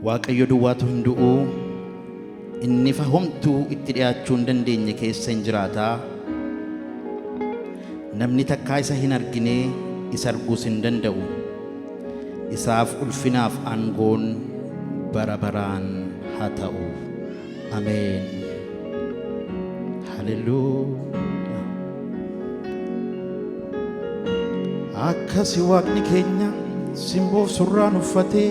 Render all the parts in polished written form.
Waaqayyo duwwaatu hin du'u, inni ifa homtuu itti dhi'aachuu hin dandeenye keessa in jiraata. Namni takkaa isa hin argine, isa arguus hin danda'u. Isaaf ulfinaaf aangoon bara baraan haa ta'u. Ameen. Haleluuyaa. Akkasi Waaqni keenya simboof surraan uffatee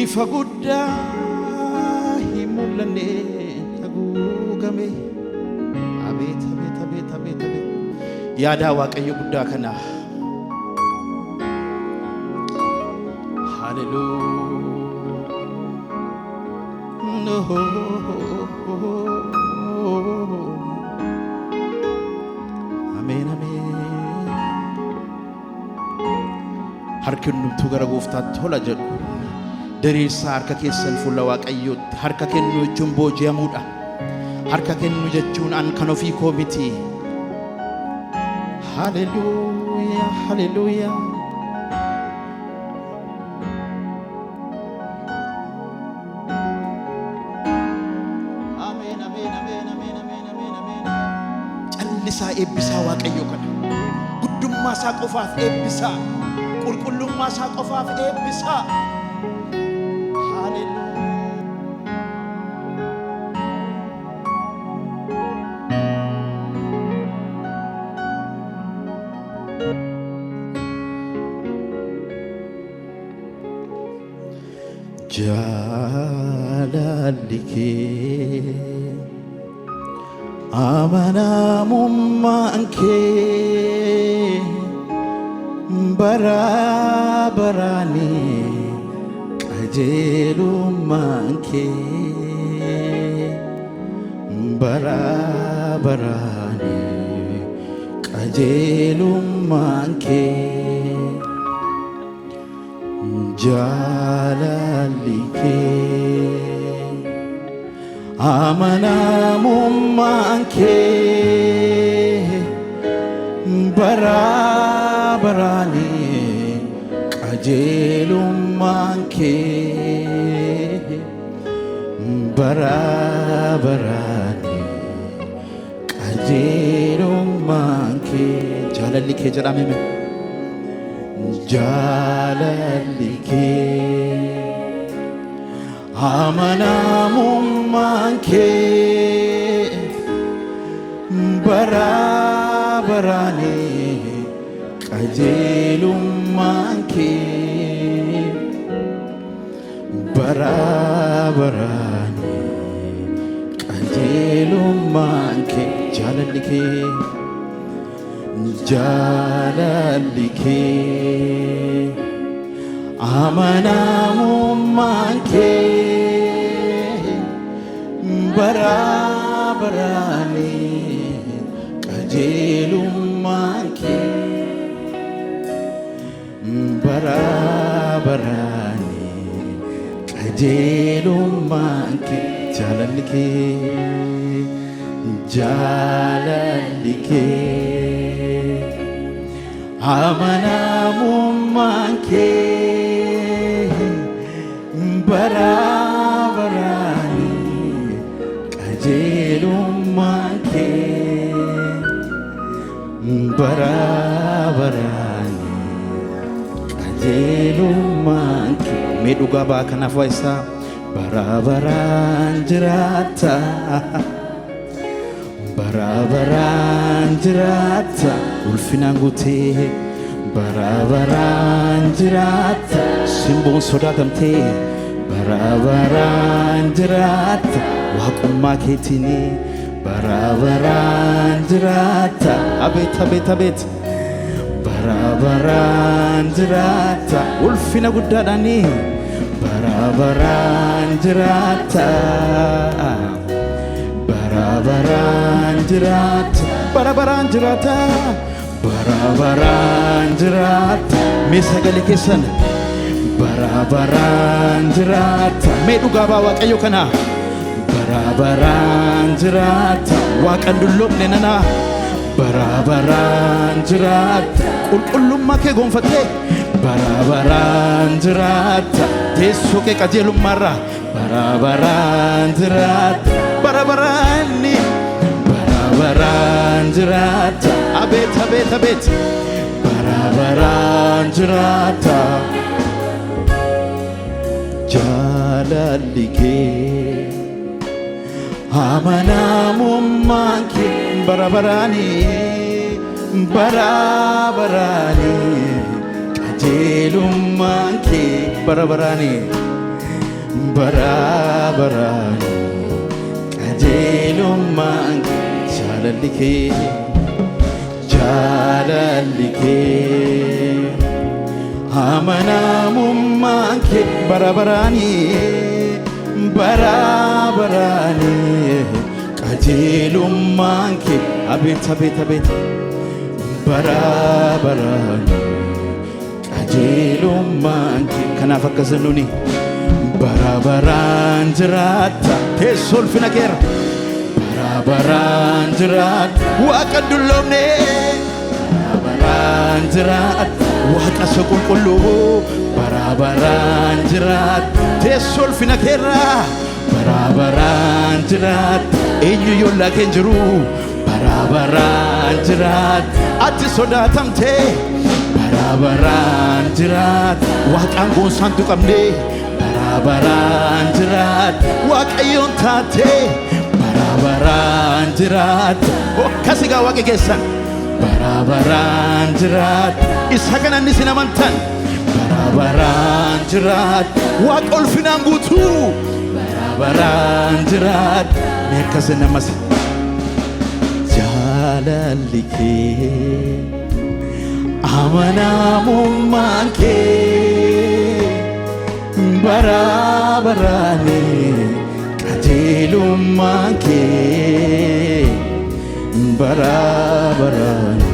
ifa guddaa hin mul'anne haguugame. Abeet abeet abeet abeet abeet. Yaadaa Waaqayyo guddaa kana. Haleluuyaa. Ameen ameen. Harki hundumtuu gara gooftaatti tola jedhu. Diriirsaa harka keessan fuula Waaqayyootti. Harka kennuu jechuun booji'amuudha. Harka kennuu jechuun an kan ofii koo miti. Haleluuyaa haleluuyaa. Ameen ameen ameen ameen ameen ameen ameen. Callisaa eebbisaa Waaqayyo kana. Guddummaa isaa qofaaf eebbisaa. Qulqullummaa isaa qofaaf eebbisaa. Haleluuyaa. Jaalalli kee amanamummaan kee bara baraani qajeelummaan kee bara baraani qajeelummaan kee. Jaalalli kee amanamummaan kee bara baraani qajeelummaan kee bara baraani qajeelummaan kee jaalalli kee jedhame mee. Jaalalli kee amanamummaan kee bara baraani qajeelummaan kee bara baraani qajeelummaan kee jaalalli kee Jaalalli kee amanamummaan kee bara baraani qajeelummaan kee bara baraani qajeelummaan kee jaalalli kee Jaalalli kee amanamummaan kee bara baraani qajeelummaan kee bara baraani qajeelummaan kee mee dhugaa ba'a kanaaf waa isaa Bara baraan jiraatta. Bara baraan jiraatta. Ulfinaan guutee. Bara baraan jiraatta. Simboon sodaatamtee. Bara baraan jiraatta. Waaqummaa keetiin. Bara baraan jiraatta. Abeet abeet abeet. Bara baraan jiraatta. Ulfina guddaadhaani. Bara baraan jiraatta. Bara baraan jiraatta. Bara baraan jiraatta. Bara baraan jiraatta. Mee sagalee keessan. Bara baraan jiraatta. Mee dhugaa baa Waaqayyo kanaa. Bara baraan jiraatta. Waaqan dulloomne nanaa. Bara baraan jiraatta. Qulqullummaa kee gonfattee. Bara baraan jiraatta. Teessoo kee qajeelummaarra bara baraan jiraatta. Bara baraani, bara baraan jiraatta. Abeet, abeet, abeet, bara baraan jiraatta. Jaalalli kee, amanamummaan kee bara baraani, bara baraani, qajeelummaan kee bara baraani, bara baraani, qajeelummaan kee. Jaalalli kee, jaalalli kee, amanamummaan kee bara baraani, bara baraani, qajeelummaan kee, abeet, abeet, abeet, bara baraani, qajeelummaan kee. Kanaaf akkas nuni bara baraan jiraatta. Teessoo ulfina keerra bara baraan jiraatta. Waaqa dulloomne bara baraan jiraatta. Waaqa isa qulqulluu bara baraan jiraatta. Teessoo ulfina keerra bara baraan jiraatta. Eenyu yollaa kee jiru? Bara baraan jiraatta. Ati sodaatamtee bara baraan jiraatta. Waaqaan goonsaan tuqamne bara baraan jiraatta. Waaqayyoon taatee bara baraan jiraatta. Akkasi gaa Waaqa keessan bara baraan jiraatta. Isa kana inni isin amantan bara baraan jiraatta. Waaqa ulfinaan guutuu bara baraan jiraatta. Mee akkas namas. Jaalalli kee, amanamummaan kee bara baraani, qajeelummaan kee bara baraani,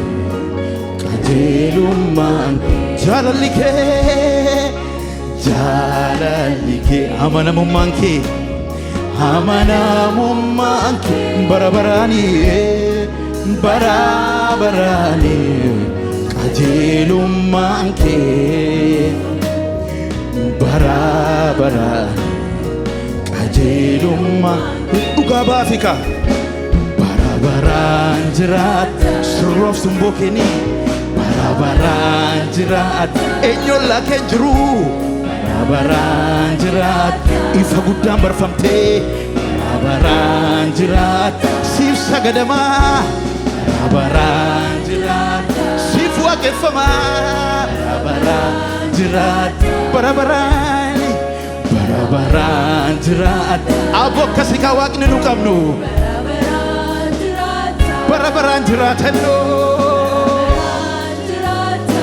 qajeelummaan. Jaalalli kee, jaalalli kee, amanamummaan kee, amanamummaan kee bara baraani, bara baraani, qajeelummaan kee bara baraani, qajeelummaa. Dhugaa baafika bara baraan jiraata. Sirroof simboo keenii bara baraan jiraata. Eenyuun keen jiru bara baraan jiraata. Ifa guddaan barfamtee bara baraan jiraata. Siif sagadamaa bara baraan jiraata. Siif waaqeffamaa bara baraan jiraata. Bara baraan, bara baraan jiraata. Abbo, akkasii kaa Waaqni nu qabnu bara baraan jiraatannoo.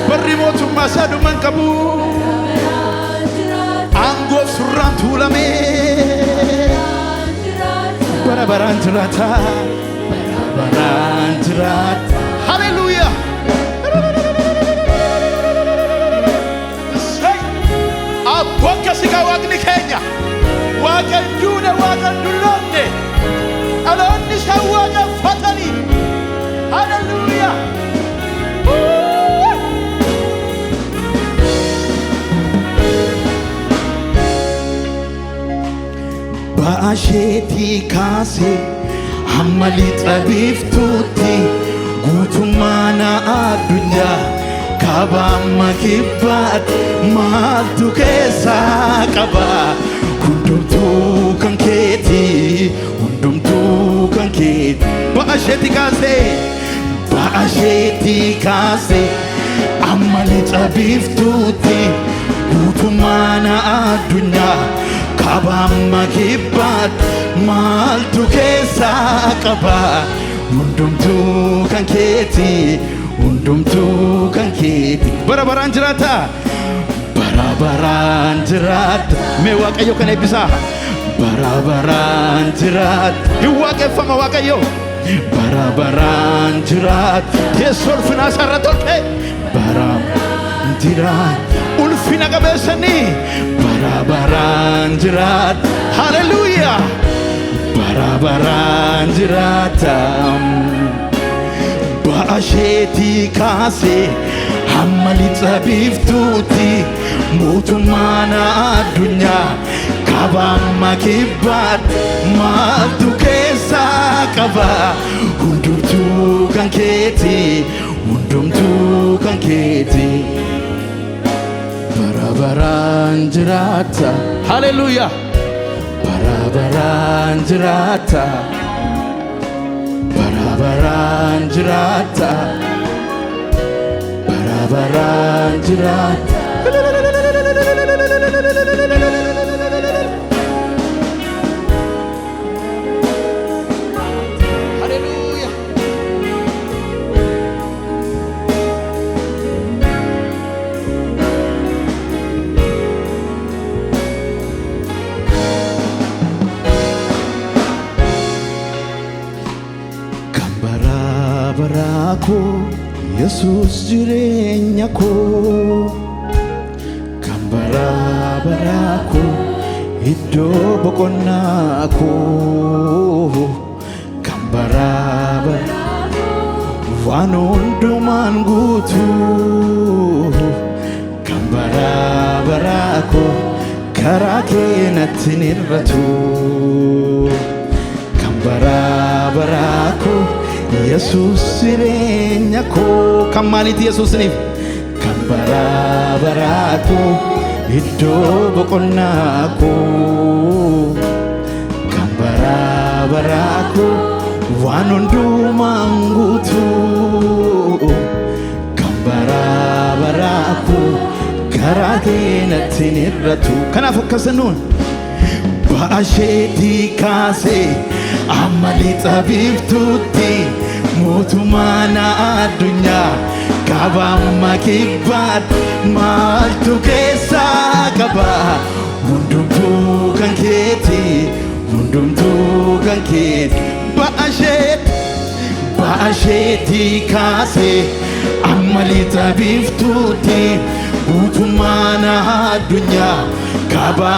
Barri mootummaa isaa dhuma hin qabu. Aangoof surraan tuulamee bara baraan jiraata, bara baraan jiraata. Haleluuyaa! Abbo, akkasii kaa Waaqni keenya. Waaqa hin duune, Waaqa hin dulloomne, dhaloonni isaan waaqeffatanii. Haleluuyaa! Ba'asheetii kaasee hamma lixa biiftuutti, guutummaan addunyaa, kaaba amma kibbaatti, maaltu keessaa qaba? Hundumtuu kan keeti, hundumtuu kan keeti. Ba'asheetii kaasee, ba'asheetii kaasee amma lixa biiftuutti, guutummaan addunyaa, kaaba amma kibbaatti, maaltu keessaa qaba? Hundumtuu kan keeti, hundumtuu kan keeti. Bara baraan jiraata, bara baraan jiraata. Mee Waaqayyo kan eebbisaa. Bara baraan jiraata. Hin waaqeffama Waaqayyo bara baraan jiraata. Teessoo ulfinaa isaarra tolche bara jiraata. Ulfina qabeessanii bara baraan jiraata. Haleluuyaa! Bara baraan jiraata. Ba'asheetii kaasee Hamma lixa biiftuutti mootummaan addunyaa kaaba kibbaatti maaltu keessaa qaba? Hundumtuu kan keeti, hundumtuu kan keeti. Bara baraan jiraata. Haleluuyaa. Bara baraan jiraata. Bara baraan jiraata. Bara baraan jiraata. Haleluuyaa. Kan bara baraa koo, Yesuus jireenya koo. Kan bara baraa koo, iddoo boqonnaa koo. Kan bara baraa waan hundumaan guutuu. Kan bara baraa koo, karaa kee natti hin hir'atu. Kan bara baraa koo, Yesuus jireenya koo. Kan maaliiti Yesuusiniif? Kan bara baraa koo, iddoo boqonnaa koo. Kan bara baraa koo, waan hundumaan guutuu. Kan bara baraa koo, karaa kee natti hin hir'atu. Kanaaf akkas jennuun. Baasheetii kaasee amma lixa biiftuutti mootummaan addunyaa kaaba kibbaatti maaltu keessaa qaba? Hundumtuu kan keeti, hundumtuu kan keeti. Baasheetii kaasee amma lixa biiftuutti guutummaan addunyaa kaaba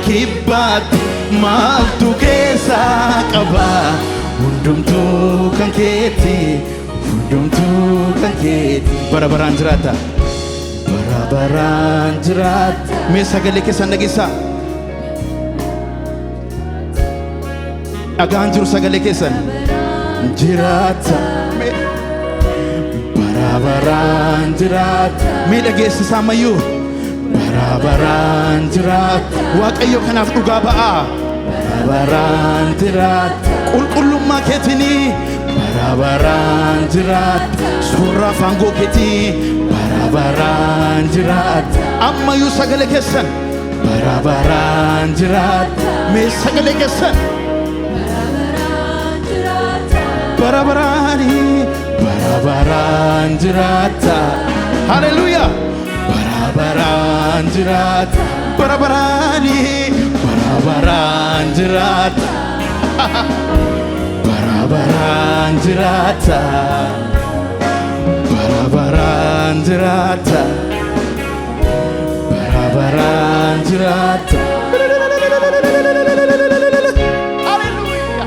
kibbaatti maaltu keessaa qaba? Hundumtuu kan keeti, hundumtuu kan keeti. Bara baraan jiraata. Bara baraan jiraata. Mee sagalee keessan dhageessaa. Dhagaan jiru sagalee keessan. Jiraata. Mee bara baraan jiraata. Mee dhageessisaa ammayyuu. Bara baraan jiraata. Waaqayyo kanaaf dhugaa ba'aa. Bara baraan jiraata. Qulqullummaa keetinii. Bara baraan jiraata. Suuraa faangoo keetii. Bara baraan jiraata. Ammayyuu sagalee keessan. Bara baraan jiraata. Mee sagalee keessan. Bara baraanii, bara baraan jiraata. Haleluuyaa. Bara baraan jiraata. Bara baraanii, bara baraan jiraata. Bara baraan jiraata. Bara baraan jiraata. Bara baraan jiraata. Haleluuyaa.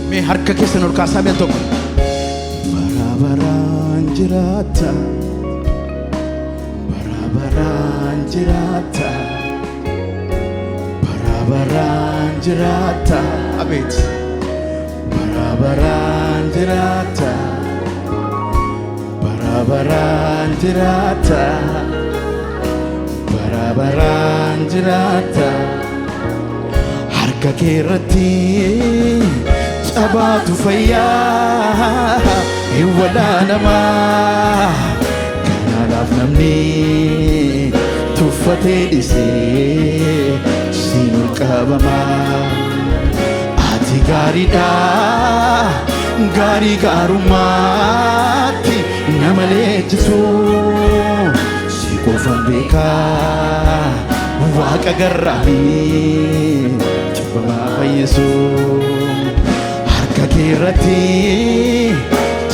Mee harka keessan ol kaasaa mi'a tokko. Bara baraan jiraata. Bara baraan jiraata. Bara baraan jiraata. Abeet. Bara baraan jiraata. Bara baraan jiraata. Bara baraan jiraata. Harka kee irratti cabaatu fayyaa hin walaanamaa. Kanaaf namni tuffatee dhisee siin ol qabamaa. Ati gaariidha, gaarii gaarummaatti nama leenjisu. Si qofan beekaa, waaqa garraamii cubbamaa fayyisu. Harka kee irratti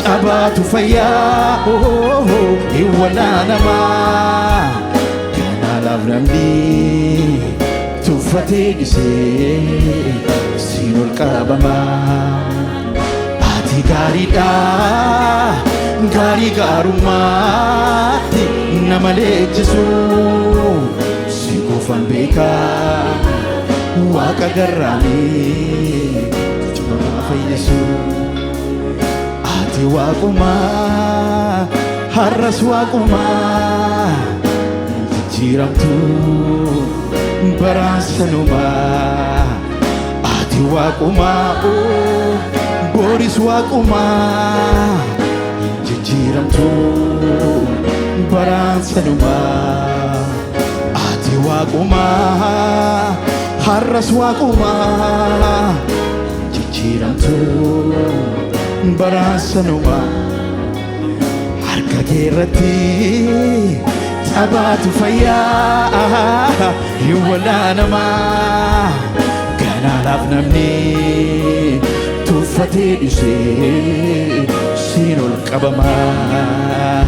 cabaatu fayyaa hin walaanamaa. Kanaaf Namni tuffatee dhisee siin ol qabama. Ati gaariidha, gaarii gaarummaatti nama leenjisu. Si qofan beekaa, waaqa garraamii cubbama fayyisu. Ati waaqumaa, har'as waaqumaa, jijjiiramtu baraan sanumaa. Ati waaqumaa, boris waaqumaa, jijjiiramtu baraan sanumaa. Ati waaqumaa, har'as waaqumaa, jijjiiramtu baraan sanumaa. Harka kee irratti taphaatu fayyaa hin wallaanamaa. Kanaaf namni tuffatee dhisee siin ol qabamaa.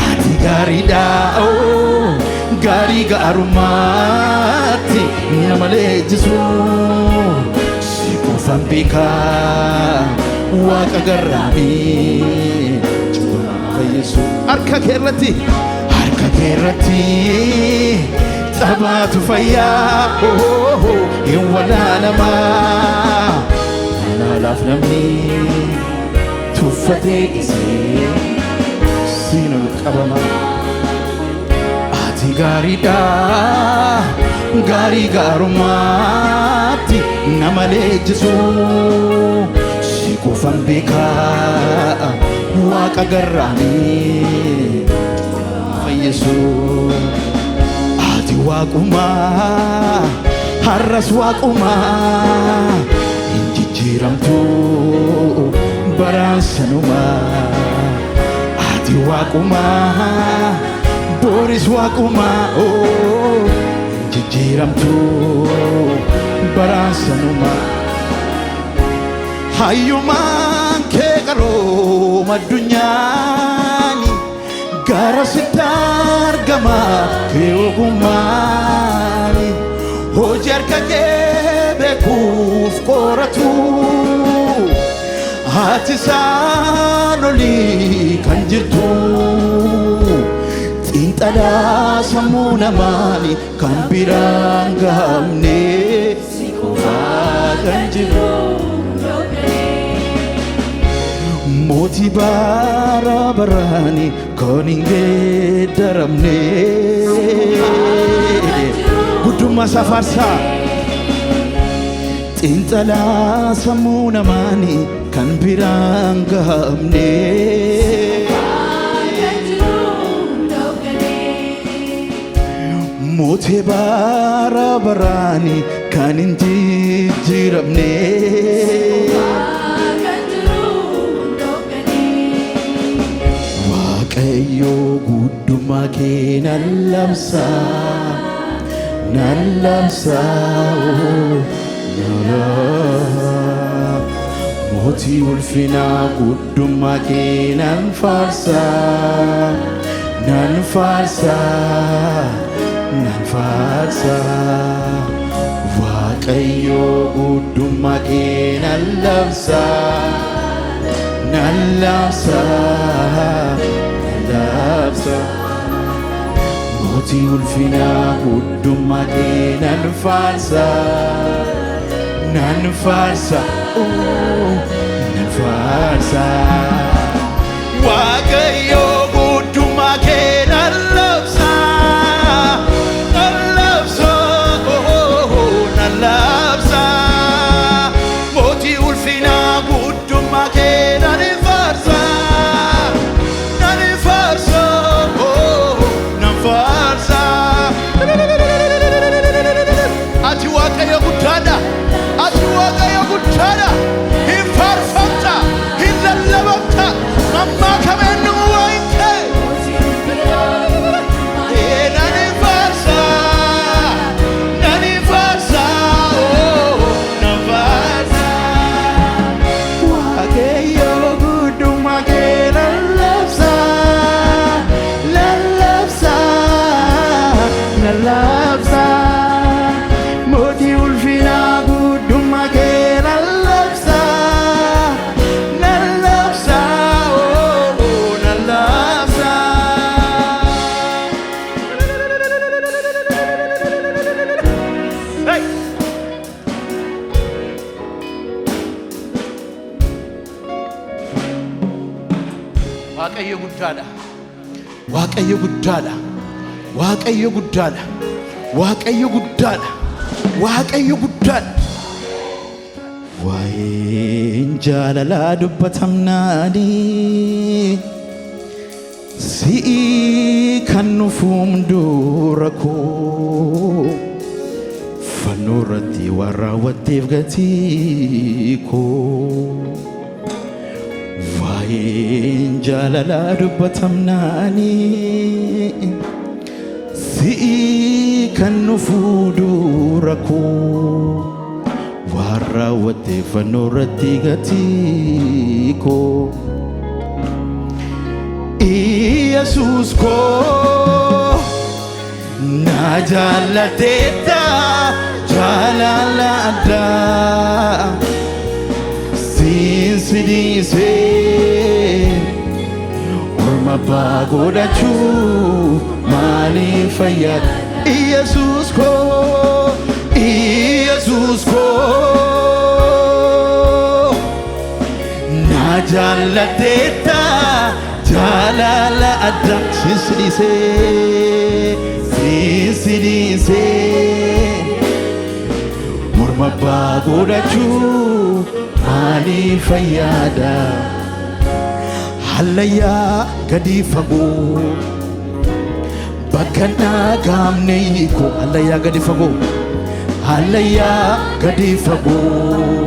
Ati gaariidha, gaarii gaarummaatti nama leenjisu. Si qofan beekaa, waaqa garraamii cubbama fayyisu. Harka kee irratti, harka kee irratti taphaatu fayyaa hin wallaanamaa. Kanaaf namni tuffatee dhisee siin ol qabama. Ati gaariidha, gaarii gaarummaatti nama leenjisu. Si qofan beekaa, waaqa garraamii fayyisu. Ati waaqumaa, har'as waaqumaa, hin jijjiiramtu baraan sanumaa. Ati waaqumaa, boris waaqumaa, hin jijjiiramtu baraan sanumaa. Hayyumaan kee qarooma addunyaani gara sitti argama kee ogummaani. Hojii harka kee beekuuf qoratu, ati isaan olii kan jirtu. Xiinxalaa sammuu namaani kan biraan gahamne, si qofaa kan jiru. Mootii bara baraani kan hin geeddaramne. Guddummaa isaa faarsaa. Xiinxalaa sammuu namaani kan biraan gahamne. Kan jiru dhookatee. Mootii bara baraani kan hin jijjiiramne. Kan jiru dhookatee. Waaqayyo, guddummaa kee nan labsa, nan labsa, oh, mootii ulfinaa, guddummaa kee nan faarsa, nan faarsa, nan faarsa. Waaqayyo, guddummaa kee nan labsa, nan labsa, nan labsa. Mootii ulfinaa, guddummaa kee nan faarsa, nan faarsa, oh, nan faarsa. Waaqayyo, guddummaa kee nan labsa, nan labsa, oh, nan labsa. Mootii ulfinaa, guddummaa kee nan faarsa, nan faarsa, oh, nan faarsa. Ati Waaqayyo guddaadha. Ati Waaqayyo guddaadha. Hin faarfamta, hin lallabamta. Waaqayyo guddaadha. Waaqayyo guddaadha. Waaqayyo guddaadha. Waaqayyo guddaadha. Waaqayyo guddaadha. Waa'een jaalalaa dubbatamnaanii si'ii kan nufuum dura koo fannoo irratti waan raawwatteef gatii koo. Waa'een jaalalaa dubbatamnaanii si'ii kan nufuu dura koo waan raawwatteef fannoo irratti gatii koo. Iyesuus koo, na jaallateetta jaalala addaa, siin si dhiisee orma abbaa godhachuu maaliif fayyada? Iyesuus koo, Iyesuus koo, na jaallateetta jaalala addaa, siin si dhiisee, siin si dhiisee morma abbaa godhachuu maaliif fayyada? Hallayyaa gadi fagoo bakka dhagaamne hiiko, hallayyaa gadi fagoo, hallayyaa gadi fagoo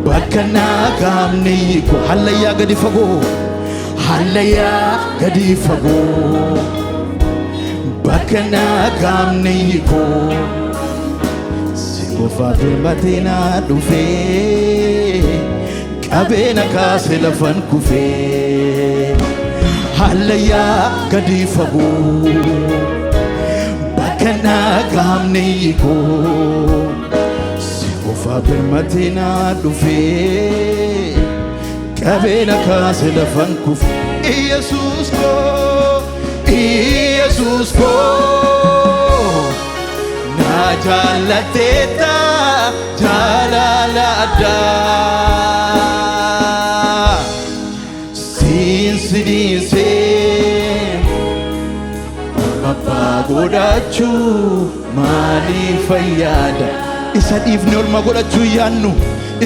bakka dhagaamne hiiko, hallayyaa gadi fagoo, hallayyaa gadi fagoo bakka dhagaamne hiiko, si qofa birmatee na dhufee qabeena kaase lafan kufee. Hallayyaa gadi fagoo bakka dhagaamne hiiko, si qofa birmatee na dhufee qabeena kaase lafan kufee. Iyesuus koo, Iyesuus koo, na jaallateetta jaalala addaa, siin si dhiisee abbaa godhachuu maaliif fayyada? Isa dhiifne orma godhachuu yaannu,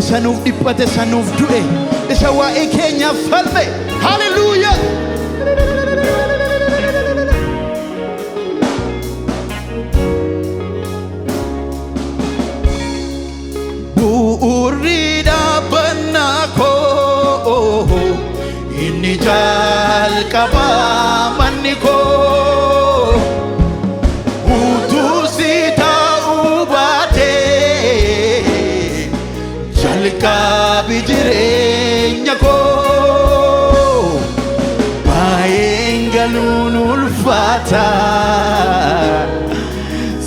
isa nuuf dhiphate, isa nuuf du'e, isa waa'ee keenyaaf falme. Haleluuyaa! Bu'uurri dhaabbannaa koo inni jalqabaa, manni koo utuu si ta'uu baatee jalqabi jireenya koo baay'een galuun ulfaata.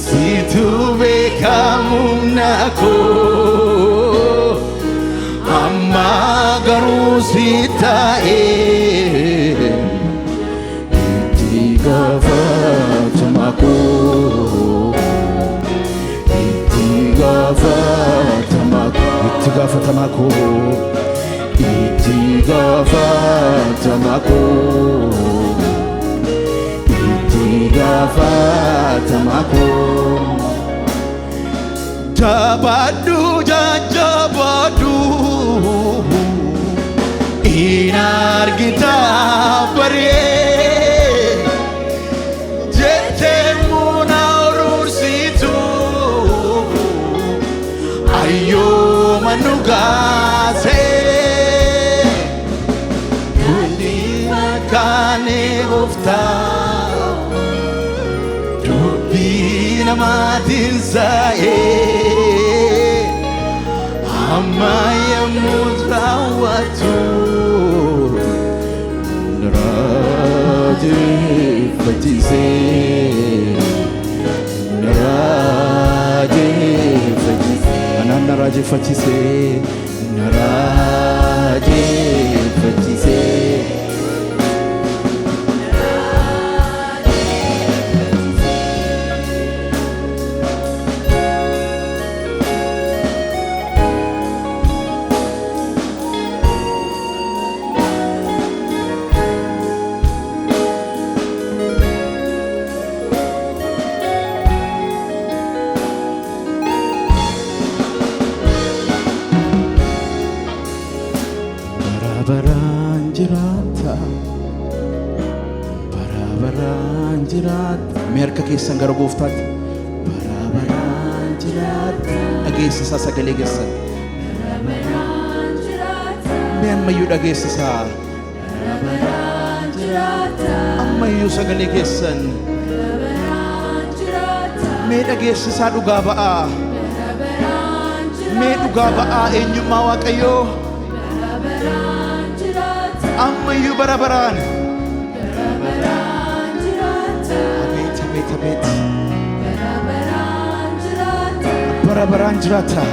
Situ beekamu koo, amma garuu si ta'ee itti gaafatama koo, itti gaafatama koo, itti gaafatama koo, itti gaafatama koo, itti gaafatama koo. Jabaadhu, jajjabaadhu, in argita baree jettee muna urursitu ayyooma nu gaasee dubbii makaanee gooftaa dubbii namaatiin sa'ee amma yemmuu raawwatu na raajeffachiisee, na raajeffachiisee, anaan na raajeffachiisee, na raajeffachiisee. baraan jiraata. Bara baraan jiraata. Mee harka keessan gara gooftaatti. Bara baraan jiraata. Dhageessisaa sagalee keessan. Bara baraan jiraata. Mee ammayyuu dhageessisaa. Bara baraan jiraata. Ammayyuu sagalee keessan. Bara baraan jiraata. Mee dhageessisaa dhugaa ba'aa. Bara baraan Mee jiraata. dhugaa ba'aa eenyummaa Waaqayyoo. Bara baraan jiraata. Ammayyuu bara baraan. Bara baraan jiraata. Abeet abeet abeet. Bara baraan jiraata. Bara baraan jiraata.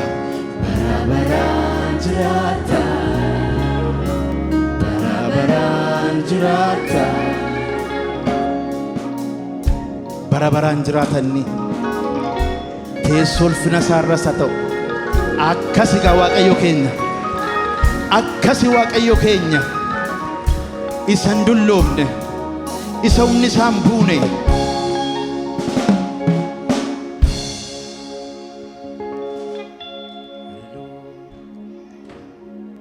Bara baraan jiraata. Bara baraan jiraata. Bara baraan jiraata inni. Teessoo ulfina isaarras haa ta'u. Akkasi gaa Waaqayyo keenya. Akkasi Waaqayyo keenya. Isa hin dulloomne. Isa humni isaa hin buune.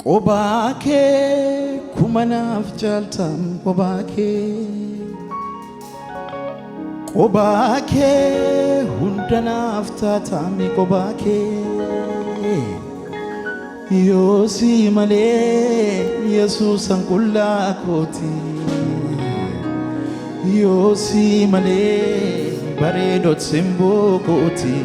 Qobaa kee kuma naaf jaaltam qobaa kee. Qobaa kee hunda naaf taatami qobaa kee. Yoosii malee Yesuusan qullaa kooti. Yoosii malee bareedot simboo kooti.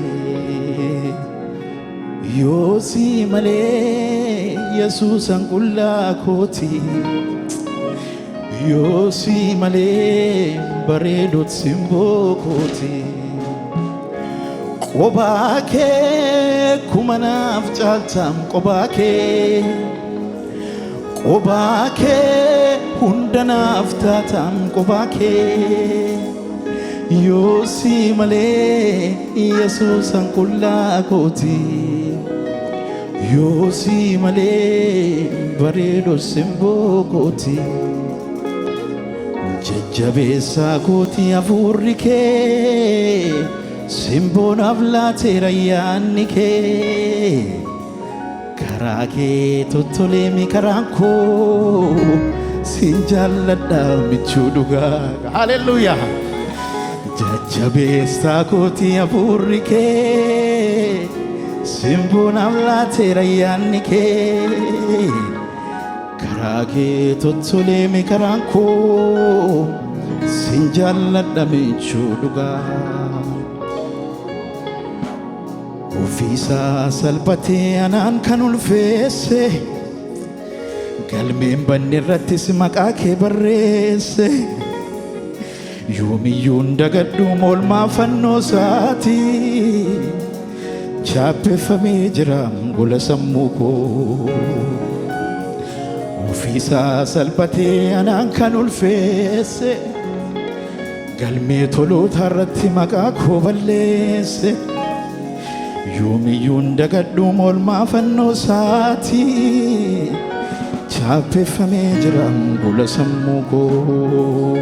Yoosii malee Yesuusan qullaa kooti. Yoosii malee bareedot simboo kooti. Qobaa kee kuma naaf caaltam qobaa kee. Qobaa kee hunda naaf taatam qobaa kee. Yoosii malee Yesuusan qullaa kooti. Yoosii malee bareedoo simboo kooti. Jajjabeessaa kooti hafuurri kee simboo naaf laateera yaanni kee. Karaa kee tottoleemi karaan koo sin jaalladha michuu dhugaa. Haleluuyaa. Jajjabeessaa kooti hafuurri kee simboo naaf laateera yaanni kee. Karaa kee tottoleemi karaan koo sin jaalladha michuu dhugaa. Ofiisaa salphatee anaan kan ulfeesse galmeen banne irrattis maqaa kee barreesse. Yoomiyyuu hin dagadhu oolmaa fannoo isaati chaappeffamee jira gola sammuu koo. Ofiisaa salphatee anaan kan ulfeesse galmee tolootaa irratti maqaa koo balleesse. Yoomiyyuu hin dagadhu oolmaa fannoo isaati chaappeffamee jira gola sammuu koo.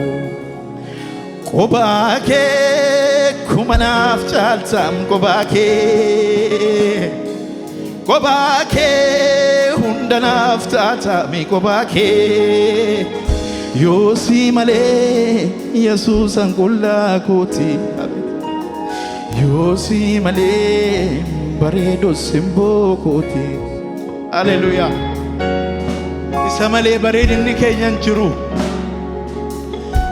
Qobaa kee kuma naaf caaltam qobaa kee. Qobaa kee hunda naaf taatami qobaa kee. Yoosii malee Yesuusan qullaa kooti. Yoosii malee bareedoo simboo kooti. Haleluuyaa. Isa malee bareedinni keenya hin jiru.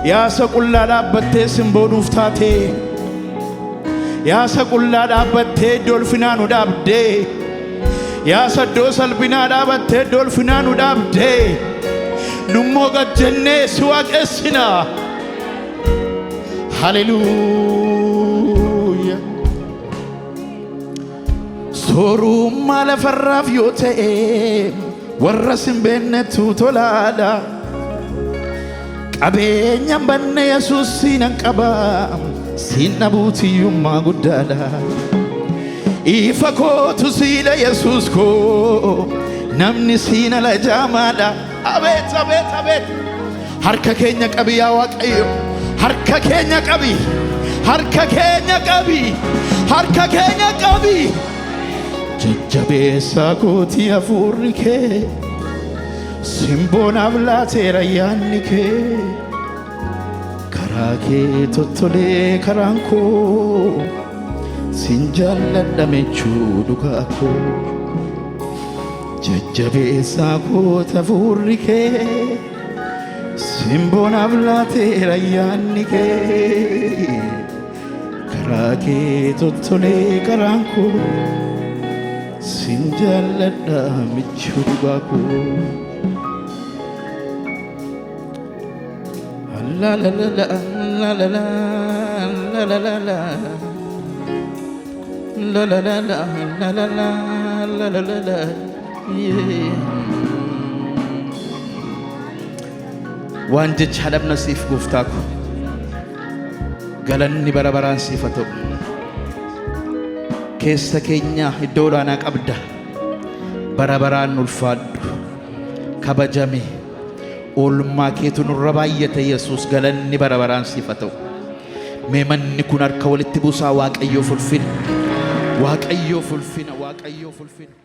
Yaasa qullaa dhaabbattee simboo nuuf taatee. Yaasa qullaa dhaabbattee iddoo ulfinaa nu dhaabdee. Yaasa iddoo salphinaa dhaabattee iddoo ulfinaa nu dhaabdee. Nummoo gad jennee si waaqessina. Haleluuyaa. Soorummaa lafarraaf yoo ta'e warra sin beeknetu tolaadha. Qabeenya hin banne Yesuus siinan qaba. Siin dhabuutiyyummaa guddaadha. Ifa kootu siidha Yesuus koo namni siin ala jaamaadha. Abeet abeet abeet. Harka keenya qabi yaa Waaqayyo. Harka keenya qabi. Harka keenya qabi. Harka keenya qabi. Jajjabeessaa kooti hafuurri kee. Simboo naaf laateera yaanni kee. Karaa kee tottolee karaan koo. Sin jaalladha michuu dhugaa koo. Jajjabeessaa koo hafuurri kee. Simboo naaf laateera yaanni kee. Karaa kee tottolee karaan koo. Sin jaalladha michuu dhugaa koo. La la la la la la la la la la la. La la la la la la la la la la la. Yeah. Waan jecha dhabna siif, gooftaa ko. Galanni bara baraan siif haa ta'u. Keessa keenya iddoo olaanaa qabda. Bara baraan ulfaadhu. Kabajami. Oolmaa keetu nurra baay'ate, Yesuus, galanni bara baraan siif haa ta'u. Mee manni kun harka walitti buusaa, Waaqayyoof ulfina. Waaqayyoof ulfina. Waaqayyoof ulfina.